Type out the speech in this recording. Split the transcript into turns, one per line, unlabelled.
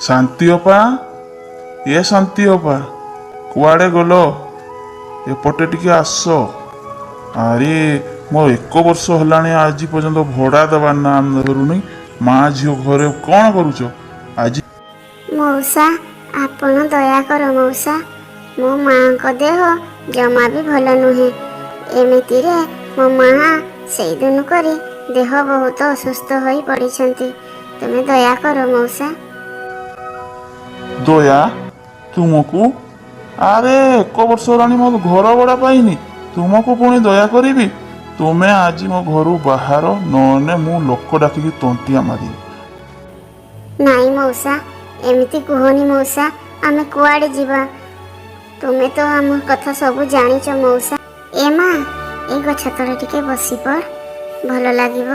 ଶାନ୍ତି ଅପା, ଏ ଶାନ୍ତି ଅପା, କୁଆଡ଼େ ଗଲ? ଏପଟେ ଟିକେ ଆସ। ଆରେ, ମୋ ଏକ ବର୍ଷ ହେଲାଣି, ଆଜି ପର୍ଯ୍ୟନ୍ତ ଭଡ଼ା ଦେବା ନାଁ ଧରୁନି। ମା ଝିଅ ଘରେ କ'ଣ କରୁଛ ଆଜି?
ମଉସା, ଆପଣ ଦୟା କର ମଉସା। ମୋ ମାଙ୍କ ଦେହ ଜମା ବି ଭଲ ନୁହେଁ। ଏମିତିରେ ମୋ ମା ସେଇଦିନୁ କରି ଦେହ ବହୁତ ଅସୁସ୍ଥ ହୋଇ ପଡ଼ିଛନ୍ତି। ତୁମେ ଦୟା କର ମଉସା।
ଦୟା ତୁମକୁ? ଆରେ, ଏକ ବର୍ଷ ହେଲାଣି ମୋ ଘର ଭଡ଼ା ପାଇନି, ତୁମକୁ ପୁଣି ଦୟା କରିବି? ତୁମେ ଆଜି ମୋ ଘରୁ ବାହାର, ନହେଲେ ମୁଁ ଲୋକ ଡାକିକି ତଣ୍ଟିଆ ମାରିବି।
ନାଇଁ ମଉସା, ଏମିତି କୁହନି ମଉସା। ଆମେ କୁଆଡ଼େ ଯିବା? ତୁମେ ତ ଆମ କଥା ସବୁ ଜାଣିଛ ମଉସା। ଏ ମା, ଏଇ ଗଛ ତଳେ ଟିକେ ବସି ପଡ଼, ଭଲ ଲାଗିବ।